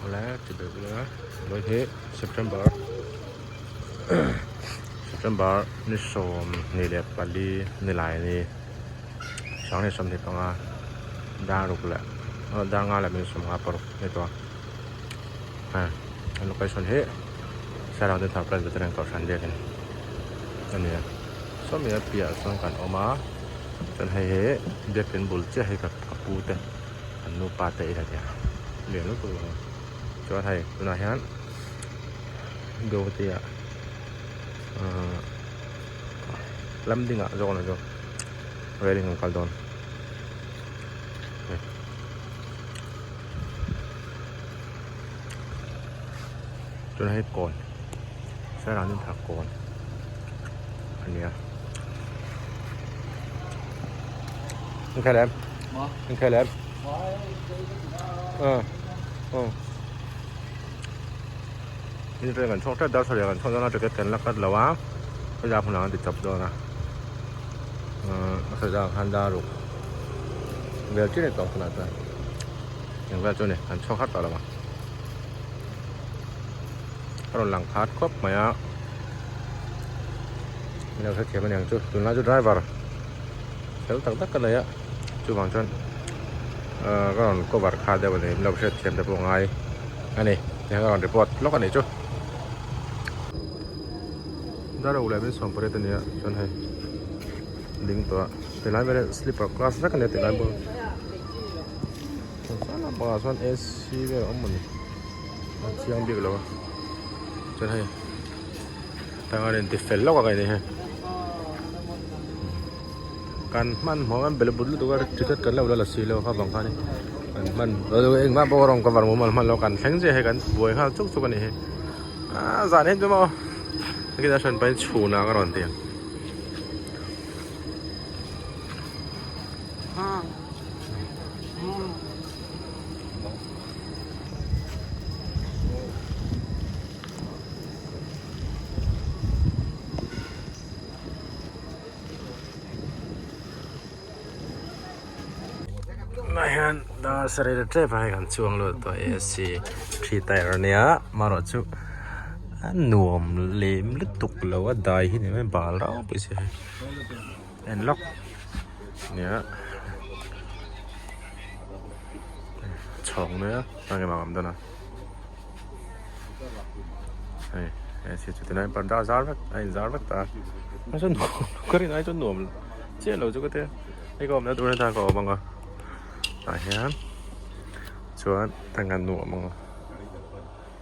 Awle ti beuh ila vawi hi September September ni 24 ni lai ni 2025 dar ruk leh dar nga leh minute 56 a ni tawh a a location hi Sairang Dinthar Presbyterian Kohhran biakin a ni a sawmi a piahah chuan kan awm a chuan hei hi biakin bul chiah hi ka pu te. An nupa te in a nia lian lutuk lo chuan hei tunah hian Guwahati ah ahh lam dingah zawk a ni zawk rel in kan kal dawn hei tunah hei kawn sairang din thar kawn a nia an Anh khai lem. Ờ. Ờ. Ni train kan chhuak tlat dar sarih ah kan chhuak dawn a ticket kan la cut lo a khawilai hmunah kan ti chawp dawn a a sawi zan ah khan dar ruk vel chiah a ni tawh tunah chuan eng vel chu a ni kan chhuak har tawh lo ang a rawn lang khat khawp mai a min lo hrethiam a niang chu tunlai chu driver. Fel tak tak ka nei a chuvang chuan ahh ka rawn cover kha deuh a ni min lo hriat thiam te pawh ngai a ni tihian ka rawn report lawk a nih chu. Dar uk leh min sawm pariat a ni a chuan hei ding tawh a tilai vel hi sleeper class vek a ni a tilai bawr chuan lampangah chuan ac vel a awm a ni a chiang bik lo a chuan hei. Tanga in ti fel lawk a ka ni hei kan hmanhmawh kan bel but lutuk a ticket kan lo la la si lo kha vang khan kan hman engmah pawh rawng cover mumal hman lo kan thleng chiah hei kan buai nghal chuk chuk a ni hei ah zan hian chu maw heti a hran pahin chhunah ka rawn ti ang. Tunah hian dar sarih leh tep ah hei kan chuang lut tawh AC three tier ania amaherawh chu a nuam lem lutuk lo a dai hi ni mai bal rau pawh si hei en lawk nia chhawng mai a eng emaw a awm dawn a. Hei he thil chu tilai parda a zar vek a in zar vek ta a chuan nuam ka rin ai chuan nuam chiah lo chu ka tia hei ka awmna tur hian ka awm ang a tah hian chuan tah hian nuam ang a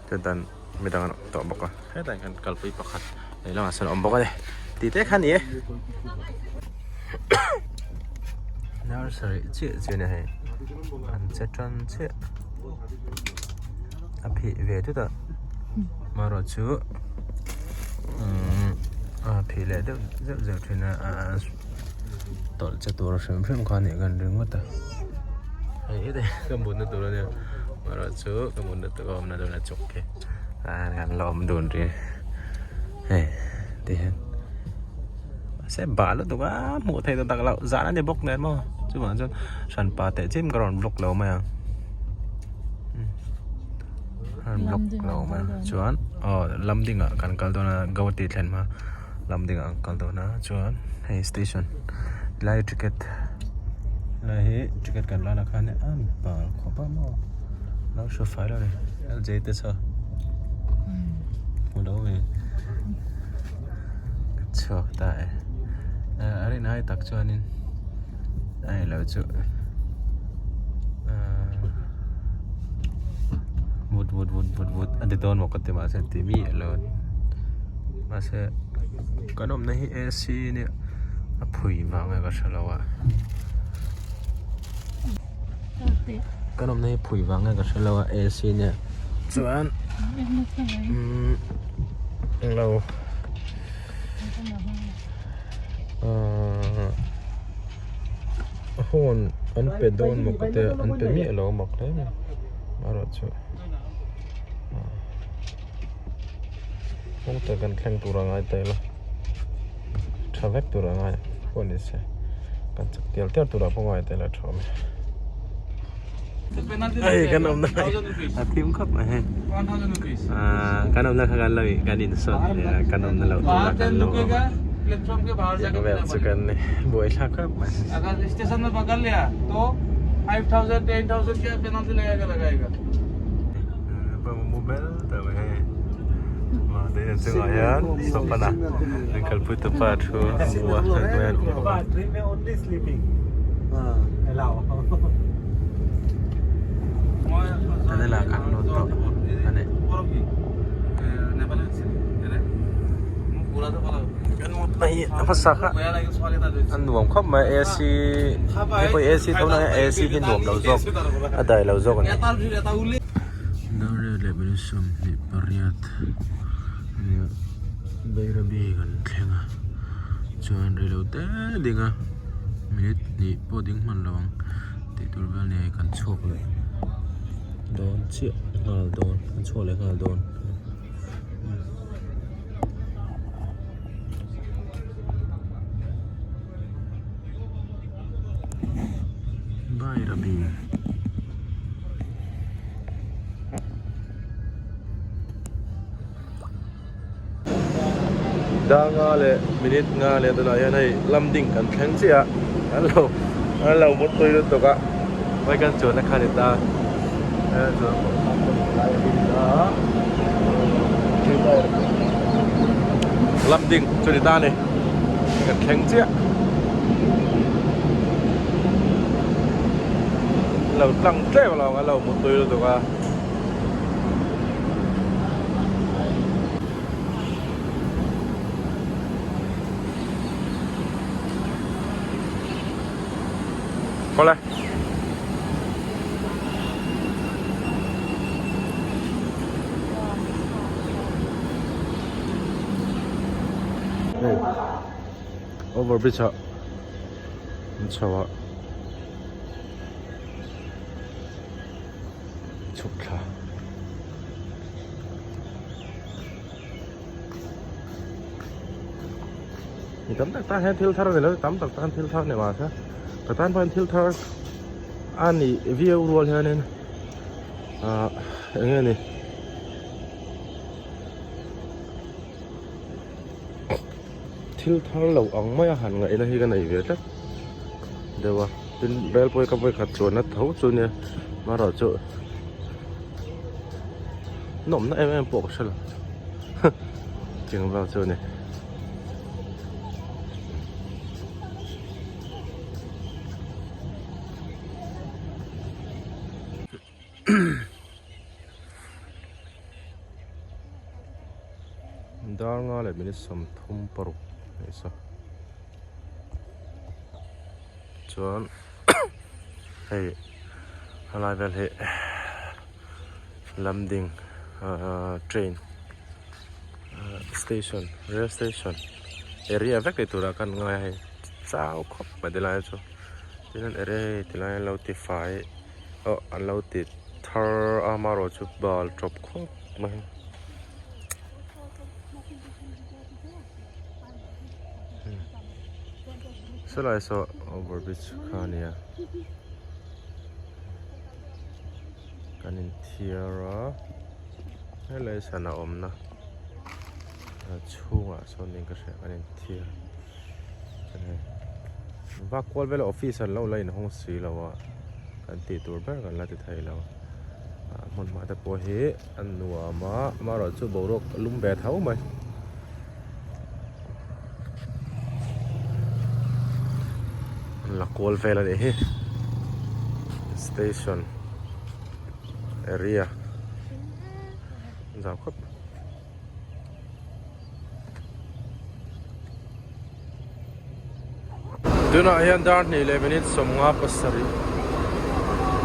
chuan midang an awm tawh bawk a hetah hian kalpui pakhat lehlamah sawn a awm bawk a ni tih te kha a ni e nursery chiah chiah a ni hei an che tan chiah. A phih ve tut a marawh chu a phih leh deuh zeuh zeuh thin a a tawlh che tur hrim hrim kha a nih ka ring ngawt a hei heti ka mutna tur a nia marawh chu ka mutna tur a awmna dawn a chuk khi kan la awm dun rih hei ti hian mahse bah lutuk a hmuh theih tak tak loh zan a ni bawk nen maw chuvang chuan hranpa teh chim ka rawn vlog lo mai ang. Rawn vlog lo mai ang chuan aw lam dingah kan kal dawn a Guwahati thlen hma lam dingah kan kal dawn a chuan hei station tilai ticket tilai hi ticket kan lana khan a bal khawp a maw lo hre fai lo a ni L J te saw hmu lo ve ka chhuak ta e a rin ai tak chuanin a ni lo chu vut vut vut vut vut a ti dawn maw ka ti mahse ti miah lo mahse kan awmna hi AC nia a phui vang nge ka hre lo a kan awmna hi phui vang nge ka hre lo a AC nia chuan umm englo. Ahh horn an pe dawn maw ka tia an pe miah lo mak hle mai erawh chu kawng te kan thleng tur a ngai ta ila tha vek tur a ngai pawh ni se kan chak tial tial tur ah pawh ngai ta ila tha awm e. Hei kan awmna hi a thim khawp mai hei kan awmna kha kan lo kan insawn kan awmna loh tur ah kan lo awm a tiang vel chu kan buai thlak khawp mai. Chungah hian sawpana an kalpui tupa thu a hmu a hnuaiah an awm bawk a. Tunnel ah kan lut tawh a ni. Kan mutna hi a hmasa kha a nuam khawp mai AC hei pawh hi AC tho na AC hi nuam lo zawk a dai lo zawk a ni. Dar leh minute 28 nia Bairabi kan thleng a chuan rei lo te ding a minute hnih pawh ding hman lo ang tih tur vel nia kan chhuak leh dawn chiah nghal dawn kan chhuak leh nghal dawn. Bairabi. Dar nga leh minute nga leh tunah hian hei lamding kan thleng chiah a an lo an lo mut tui lutuk a hei kan chuan na kha ni ta lamding chu ni ta a ni kan thleng chiah lo tlang tlem lo ang a lo mut tui lutuk a. Khawle. Hei over bridge ah an chho a. Chhuk thla. Mi tam tak tan hian thil thar a ni lo tam tak tan thil thar a ni mahse ka tan pawh hian thil thar a nih viau rual hianin ah eng nge ni thil thar lo ang maia han ngaihna hi ka nei ve tlat deuh a tin rel pawh hi ka vawikhat chuanna tho chu nia amaherawhchu nawmna em em pawh ka hre lo cheng vel chu a ni. Dar nga leh minute 36 a ni sa chuan hei helai vel hi Lamding ahh train station rail station area vek ni turah khan ngai a hei chau khawp mai tilai chu tin an area hei tilai an lo ti fai aw an lo ti thar a amaherawhchu bal tawp khawp mai. Sawlai saw over bridge kha a nia kan inthiar a helai sana awmna a chhungah sawn niin ka hria kan inthiar vak kual vel office an lo la inhawng si lo a kan tih tur ber kan la ti thei lo a hmun hma te pawh hi a nuam a amaherawhchu boruak a lum ve tho mai. La kual vel a nih hi station area zau khawp. Tunah hian dar hnih leh minute 57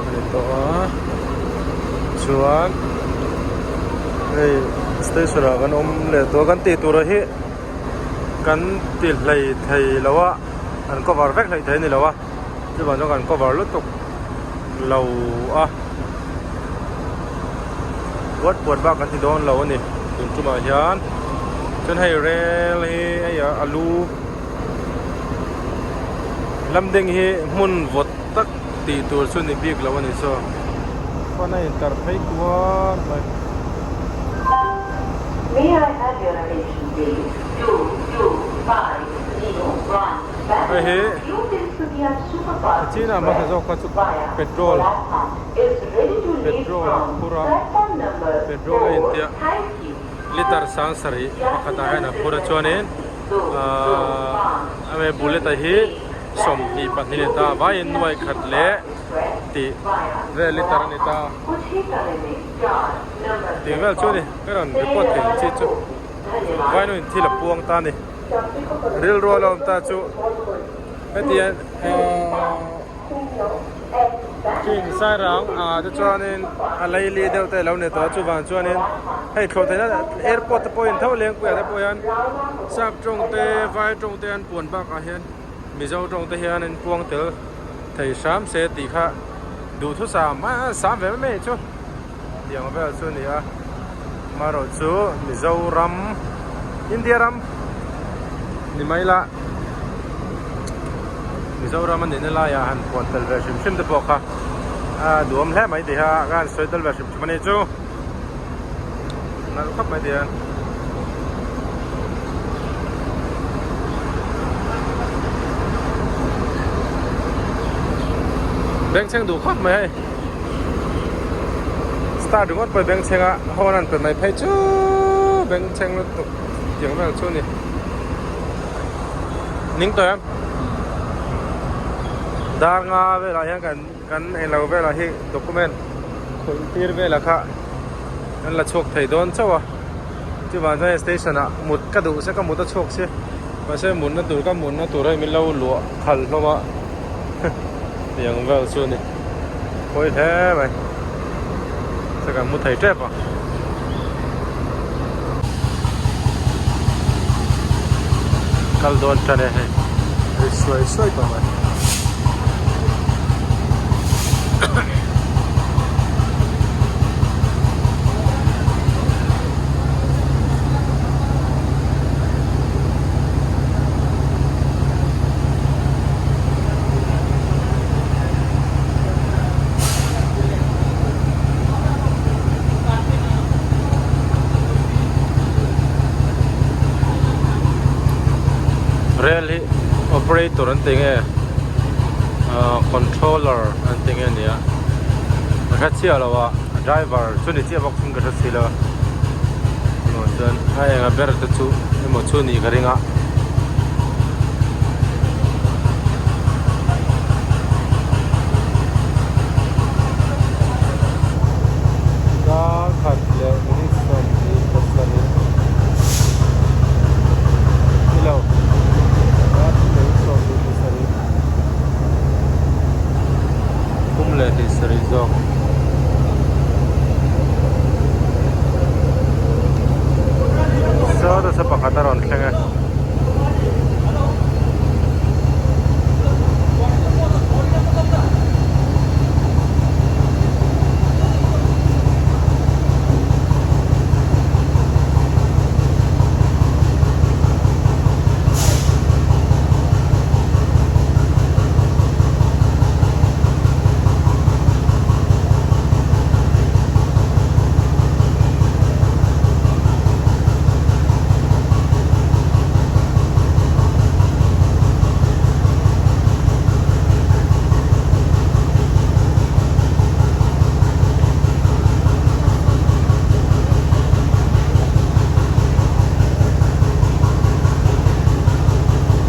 a ni tawh a chuan hei station ah kan awm leh tawh a kan tih tur ah hi kan ti hlei thei lo a an cover vek hlei thei a ni lo a chuvang chuan kan cover lutuk lo a puat puat bak kan ti dawn lo a ni tun tumah hian chuan hei rel hi hei a lu lam ding hi hmun vawt tak tih tur chu ni bik lo a ni chaw. fan a intar phei kuar mai. May I have your attention please? Two two five zero one Hei hi Bangalore New Tinsukia Superfast China hmasa Express zawk kha chu via petrol Golaghat is ready to leave petrol a from phur a platform number petrol a 4 intia Thank you. Litre sang sarih pakhatah hian a phur a chuanin ahh a bullet a hi 22 a ni ta vaiin nuai khat leh tih vel litre a ni ta tih vel chu a ni ka rawn report thei ang chi chu vainu in thil a puang ta a ni rilru a lo awm ta chu heti hian ahh. King Sairang ah te chuanin a laili deuh te a lo ni tawh a chuvang chuanin hei thlawh theihna airport te pawhin tho lengpuiah te pawh hian sap tawng te vai tawng te an puan bakah hian mizo tawng te hian an puang tel thei hram se tih kha duhthusam a sam ve mai mai chu tiang vel chu a ni a amaherawh chu Mizoram India ram ni mai la Mizoram a nihna laiah han puan tel ve hrim hrim te pawh kha a duhawm hle mai tih kha ka han sawi tel ve hrim hrim a ni chu nalh khawp mai tih hian. Bengchheng duh khawp mai hei. Star ringawt pawh bengchheng a horn an pe mai phei chu bengchheng lutuk tiang vel chu a ni. Ning tawh em? Dar nga velah hian kan kan englo velah hi document khawih tir velah kha kan la chhuak thei dawn chauh a. Chuvang chuan station ah mut ka duh se ka mut a chhuak si mahse mutna tur ka mutna tur hei min lo luah khalh hlawm a tiang vel chu a ni pawi hle mai se kan mu thei tep a. Kal dawn tan e hei ri suai suai tawh mai. Rail hi operator an ti nge ahh controller an ti nge nia ka hre chiah lo a driver chu ni chiah bawk in ka hre si lo a chuan a enga ber te chu emaw chu nih ka ring a. Dar khat leh minute 27 ni lo dar khat leh minute 27 thum leh hnih sarih zawk. Saw nasa pakhat a rawn thleng e.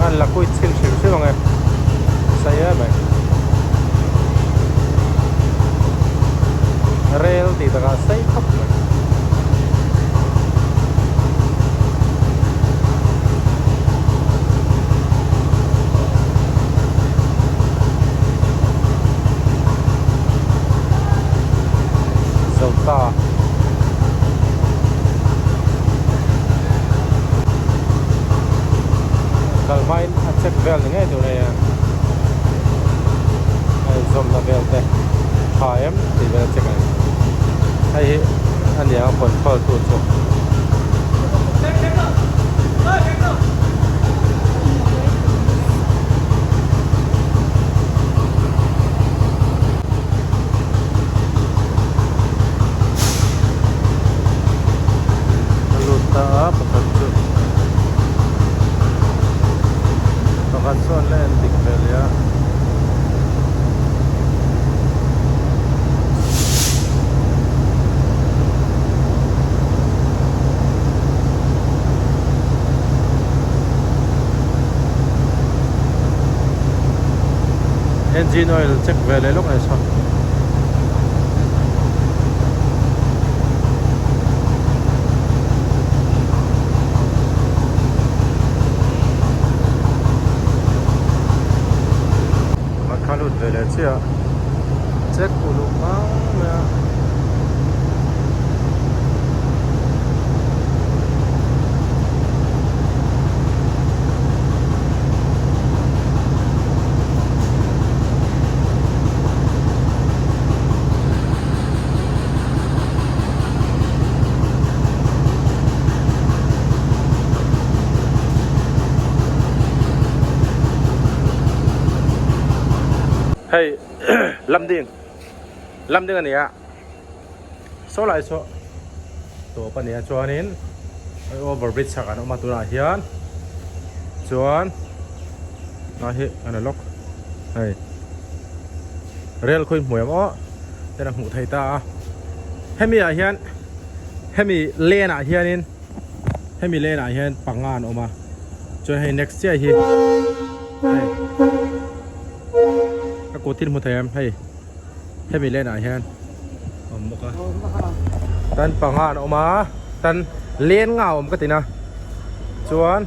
An la kuit chhin hrim hrim ang e sai em mai rel tih takah sei khawp mai. Zo ta. Kal hmain a check vel ni ngei tur a nia. A inzawmna vel te tha em tih vel a check a ni. Hei hi a ni ang a control tu chu. la en dik ve leh a. Engine oil check ve leh lawk a ni saw. A kha lut ve leh chiah check uluk mang mai a. Hei lam ding lam ding a ni a saw lai saw tawp a ni a chuanin over bridge chhak an awm a tunah hian chuan a hi a ni lawk hei rel khawi hmuh em aw ten a hmuh thei ta a hemi ah hian hemi lane ah hianin hemi lane ah hian panga an awm a chuan hei next chiah hi hei ka kut in hmu thei em hei hemi lane ah hian a awm bawk a tan panga an awm a tan lane nga a awm ka ti na chuan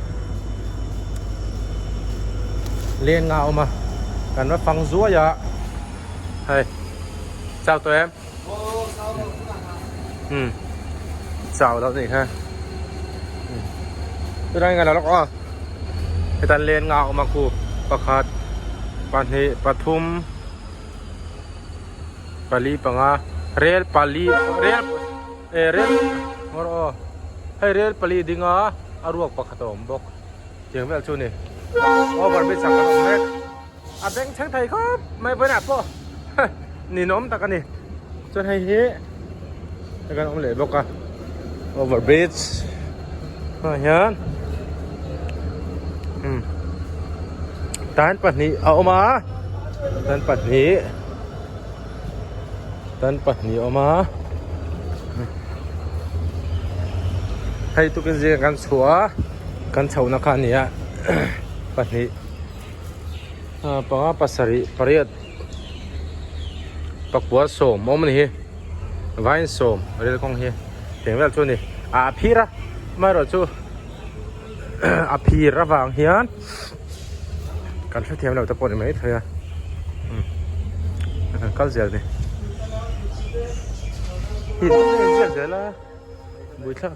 lane nga a awm a kan va fang zuai a hei chau tawh em um chau loh nih kha chulai nge lo lawk aw hetan lane nga a awm a khu pakhat pahnih pathum pali panga rel pali rel eh rel ngawr aw hei rel pali ding a a ruak pakhat a awm bawk tiang vel chu a ni over bridge ah kan awm mek a beng thleng thei khawp mai vawiinah pawh ninawm tak a ni chuan hei hi hei kan awm leh bawk a over bridge ah hian umm tan pahnih a awm a tan pahnih tan pahnih a awm a hei tukin zinga kan chhuah a kan chhohna kha a ni a pahnih. Panga pasarih pariat pakua sawm awm a ni hi vain sawm rel kawng hi eng vel chu a ni ah a phir a amaherawh chu a phir avang hian kan hrethiam lo te pawh a ni maithei a kan kal zel a ni hi zel a buaithlak.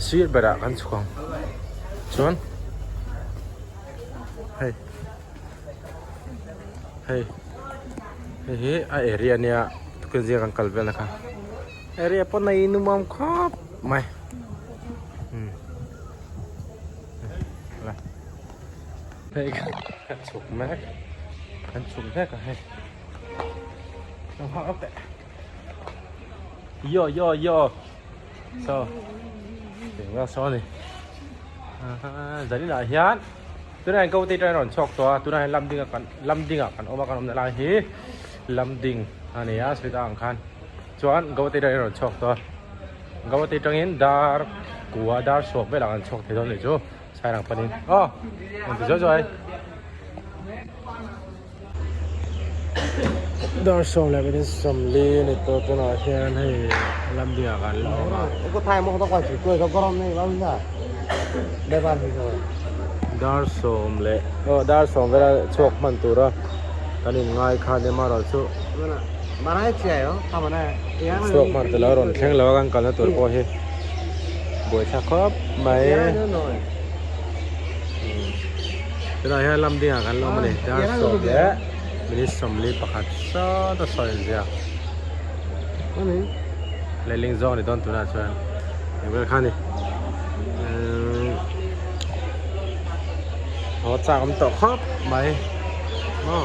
Sir berah kan chhuk ang chuan hei hei hei hi a area ania tukin zinga kan kal vel na kha area pawn a inum khawp mai hei kan chhuk mek kan chhuk mek a hei. Yo yo yo so eng saw ni zanin ah hian tunah hian ko te atangin rawn chhuak tawh a tunah hian lam ding ah kan lam ding ah kan awm a kan awmna lai hi lam ding a ni a sawi tak ang khan chuan go te atangin rawn chhuak tawh a go te atangin dar kua dar suak velah kan chhuak thei dawn a nih chu sairang panin aw rawn ti zuai zuai. Dar sawm leh pahnih sawmli a ni tawh tunah hian hei lam dingah kan la awm a. Dar sawm leh aw dar sawm vela chhuak hman tura kan inngai kha nia amaherawhchu chhuak hman tilo a rawn thleng lo a kan kalna tur pawh hi buaithlak khawp mai. Tunah hian lam dingah kan la awm a ni dar sawm leh minute sawmli pakhat sawt a sawi ziak lehling zawng a ni dawn tunah chuan eng vel kha a ni haw chak awm tawh khawp mai maw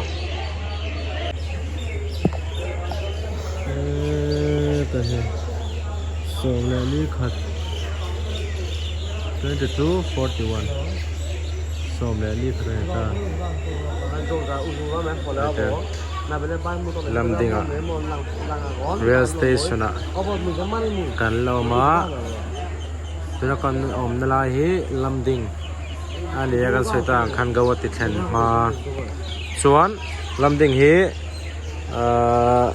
hetah hian sawm leh li khat. 22:41 sawm leh li khat a ni ta lam dingah rail station ah kan la awm a tuna kan awmna lai hi lam ding a ni a kan sawi tak ang khan Guwahati thlen hma chuan lam ding hi ahh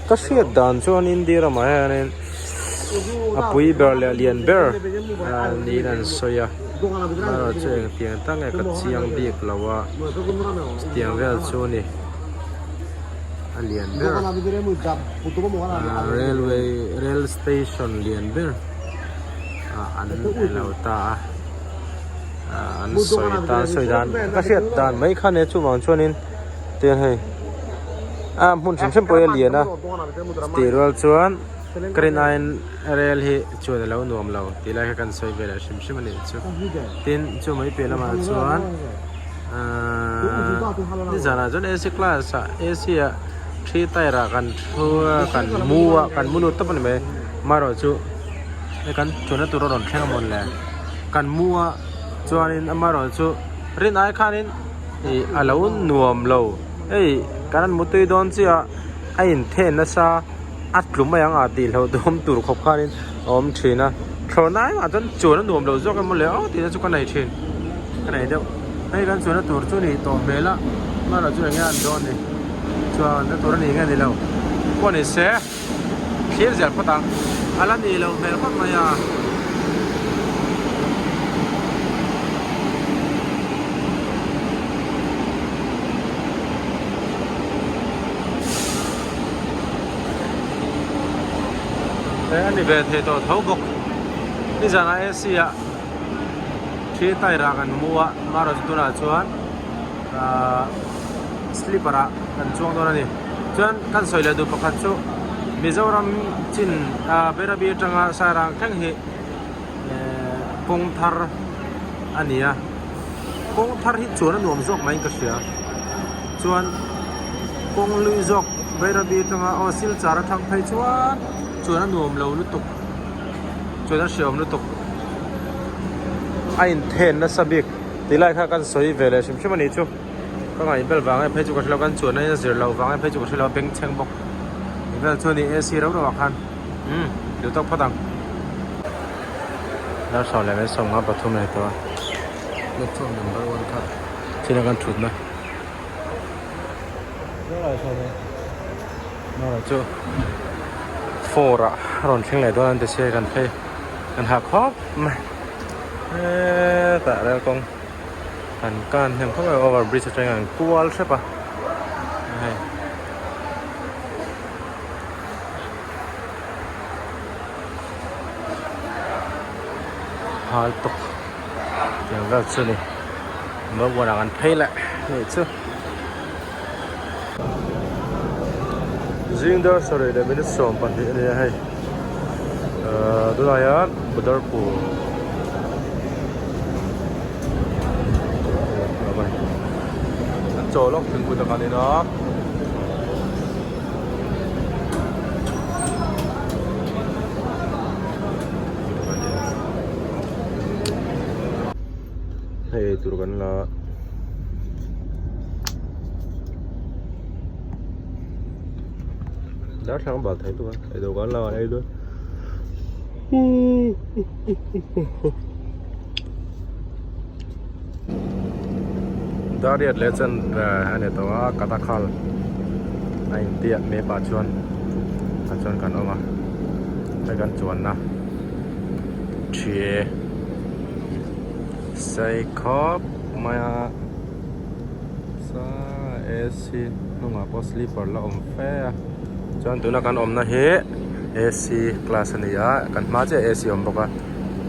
ka hriat dan chuan India ramah hianin a pui ber leh a lian ber niin an sawi a amaherawh chu engtiang tak nge ka chiang bik lo a chutiang vel chu a ni a lian ber railway rail station lian ber ah an lo ta a an sawi ta an sawi dan ka hriat dan mai kha nia chuvang chuanin tiang hei a hmun hrim hrim pawh hi a lian a tih rual chuan ka rin aiin rel hi chuan a lo nuam lo tih lai kha kan sawi ve leh hrim hrim a nih chu tin chu mai piah lamah chuan ahh nizanah chuan A C class ah A C ah three tier ah kan thu a kan mu a kan mu lut tawp a ni mai amaherawh chu hei kan chuanna tur a rawn thleng a mawn le kan mu a chuanin amaherawh chu rin ai khanin ih a lo nuam lo hei kan han mutui dawn chiah a a inthen nasa a tlu mai ang a tih hlauh dawm tur khawp khanin a awm thin a thlawhna engah chuan chuan a nuam lo zawk emaw le aw tihna chu ka nei thin ka nei deuh hei kan chuanna tur chu ni tawh hmel a hmanah chuan enge an dawn ni chuanna tur a ni nge ni lo pawh ni se thlir zel phawt ang a la ni lo hmel khawp mai a. He a ni ve thei tawh tho bawk nizanah A_C ah thi tyre ah kan mu a amaherawh chu tunah chuan ahh slipper ah kan chuang dawn a ni chuan kan sawi leh duh pakhat chu Mizoram chin ah Bairabi atanga Sairang thleng hi ehh kawng thar a ni a kawng thar hi chuan a nuam zawk maiin ka hria chuan kawng lui zawk Bairabi atanga aw Silchar atang phei chuan chuan a nuam lo lutuk chuan a hreawm lutuk a inthen nasa bik tih lai kha kan sawi ve leh hrim hrim a nih chu ka ngaih bel vang em phei chu ka hrelo kan chuan a zir loh vang em phei chu ka hrelo a bengchheng bawk tih vel chuan ih A_C reuh reuh ah khan umm duh tawk phawt ang. Dar sawm leh mai sawm nga pathum a ni tawh a platform number one kha thil a kan thut na chu four ah a rawn thleng leh dawn a ni sia kan phei kan ha khawp mai hetah rel kawng kan kan hnem khawp mai over bridge atangin an kual hrep a hei. Hal tawk tiang vel chu ni Melbourne ah kan phei leh nih chu zing dar sarih leh minute 12 a ni a hei ahh tunah hian Badarpur an chaw lawk thingpui te kan in a. Hei eitur kan la darthlalang bal thei tuk a eitur kan la ei dawn Dariat leh chuan a ni tawh a Katakhal a intiah map ah chuan ah chuan kan awm a hei kan chuanna ṭhie sei khawp mai a sa A_C hnungah pawh sleeper la awm fe a chuan tuna kan awmna hi A_C class a ni a kan hma chiah A_C a awm bawk a.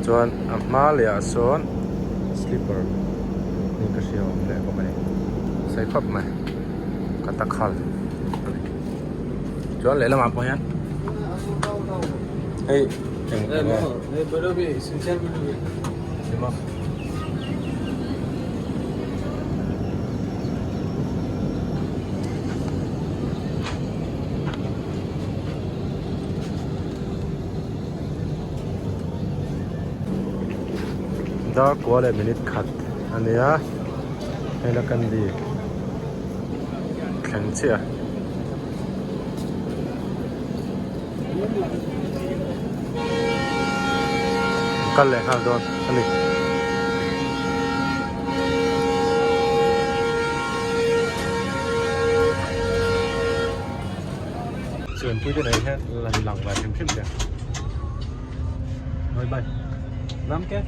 Chuan a hma leh ah sawn slipper niin ka hria a awm leh bawk a ni sei khawp mai ka ta khal chuan lehlamah pawh hian hei eng eng nge. Dar kua leh minute khat a nia hei la kandi thleng chiah a. Kal leh nghal dawn a ni. Chuanpui te nen hian lan lang ve hrim hrim teh. Bye bye. Nam ke?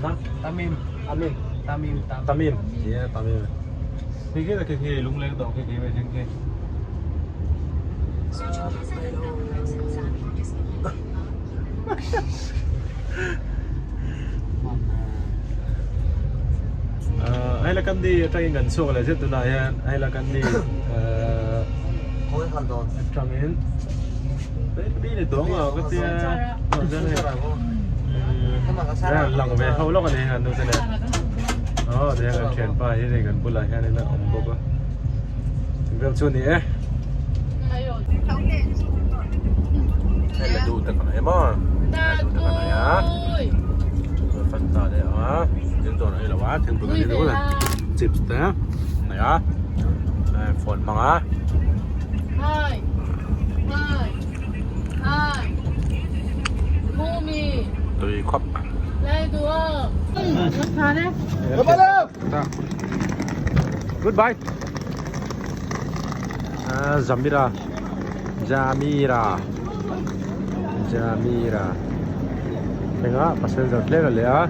Nam? Tamim. Amin. Tamim. Tamim. Yeah, Tamim. Khi khi là khi khi lung leng tawh khi khi về trên kia. Hailakandi atangin kan chhuak leh zet tunah hian Hailakandi atangin lang ve ho lawk a ni han nu te nen aw ti hian kan thianpa hi hei kan bulah hian in a awm bawk a vel chu a ni e hei la duh tak a nei maw la duh tak a nei a fanta te a awm a thil dawr a ei lo a thil dawr a ei lo a chips te a nei a phone hmang a. Tui khawp. Goodbye. Zamira. Jamira. Jamira. Thlengah passenger tlem a leh a.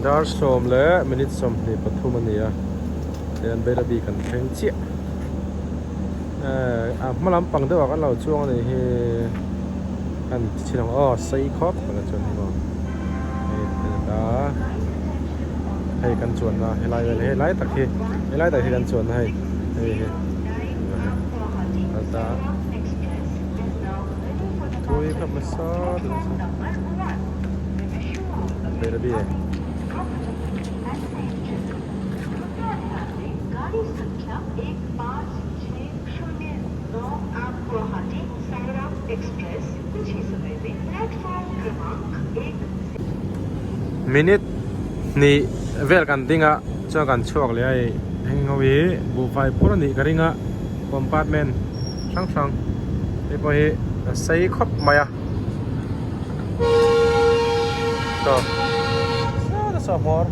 Dar sawm leh minute 23 a ni a tihian Bairabi kan thleng chiah ehh a hma lampang deuh ah kan lo chuang a nih hi kan ti chhin ang aw sei khawp kan la chuan hi maw hei ta hei kan chuanna helai vel helai tak hi helai tak hi kan chuanna hei hei hi. Tui kha hmasa deuh chu Bairabi Minute hnih vel kan ding a chuan kan chhuak leh a hei heng ho hi buhfai phur a nih ka ring a compartment hrang hrang hei pawh hi a sei khawp mai a chaw nasa hmawr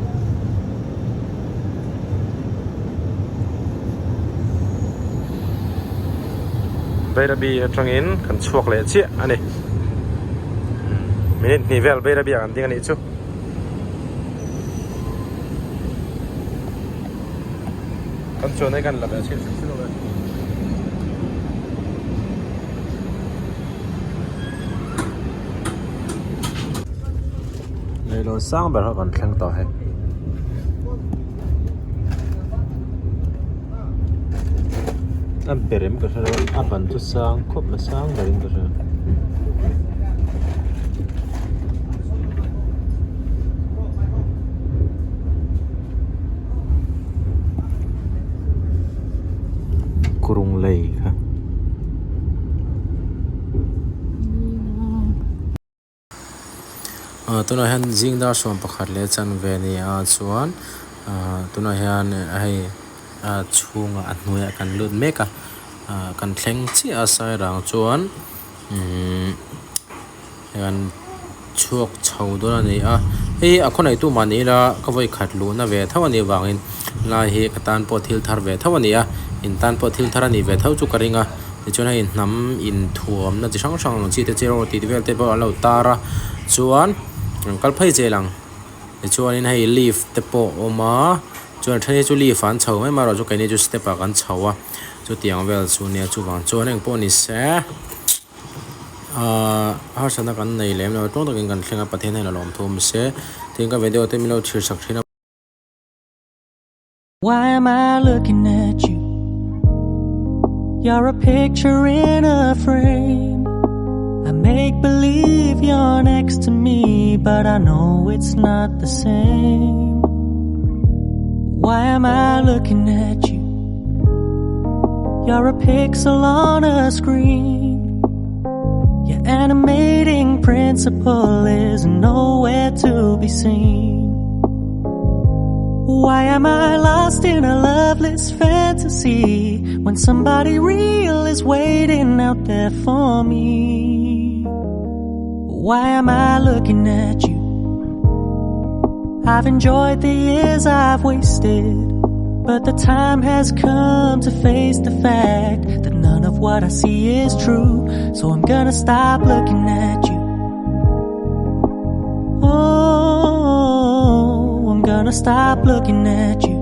Bairabi atangin kan chhuak leh chiah a ni minute hnih vel Bairabi ah kan ding a nih chu. Kan chuan hi kan la ve chhin hrim hrim ang e. Leilawn sang ber kha kan thleng tawh hei. A ber em ka hre lo a ban chu sang khawp mai sang berin ka hria. Kurung lei kha. Ah tunah hian zing dar sawm pakhat leh chanve a ni a chuan ah tunah hian hei ah chhungah a hnuaiah kan lut mek a ah kan thleng chiah a sairang chuan umm. Hian chhuak chho dawn a ni a hei a khaw neitu mah ni ila ka vawi khat luhna ve tho a nih vangin lai hi ka tan pawh thil thar ve tho a ni a in tan pawh thil thar a nih ve tho chu ka ring a tichuan hei hnam inthuamna chi hrang hrang ang chi te chu tih vel te pawh an lo tar a chuan an kal phei zel ang tichuanin hei lift te pawh a awm a chuan a then hi chu lift ah an chho mai marawh chu keini chu step ah kan chho a chutiang vel chu nia chuvang chuan engpawh ni se. Ahh harsatna kan nei lem lo tawng takin kan thleng a Pathian hian a lawm thu awm se tin ka video te min lo thlir sak thin a. Why am I looking at you? You're a picture in a frame. I make believe you're next to me, but I know it's not the same. Why am I looking at you? You're a pixel on a screen. Your animating principle is nowhere to be seen. Why am I lost in a loveless fantasy when somebody real is waiting out there for me? Why am I looking at you? I've enjoyed the years I've wasted, but the time has come to face the fact that none of what I see is true. So I'm gonna stop looking at you. Oh, I'm gonna stop looking at you.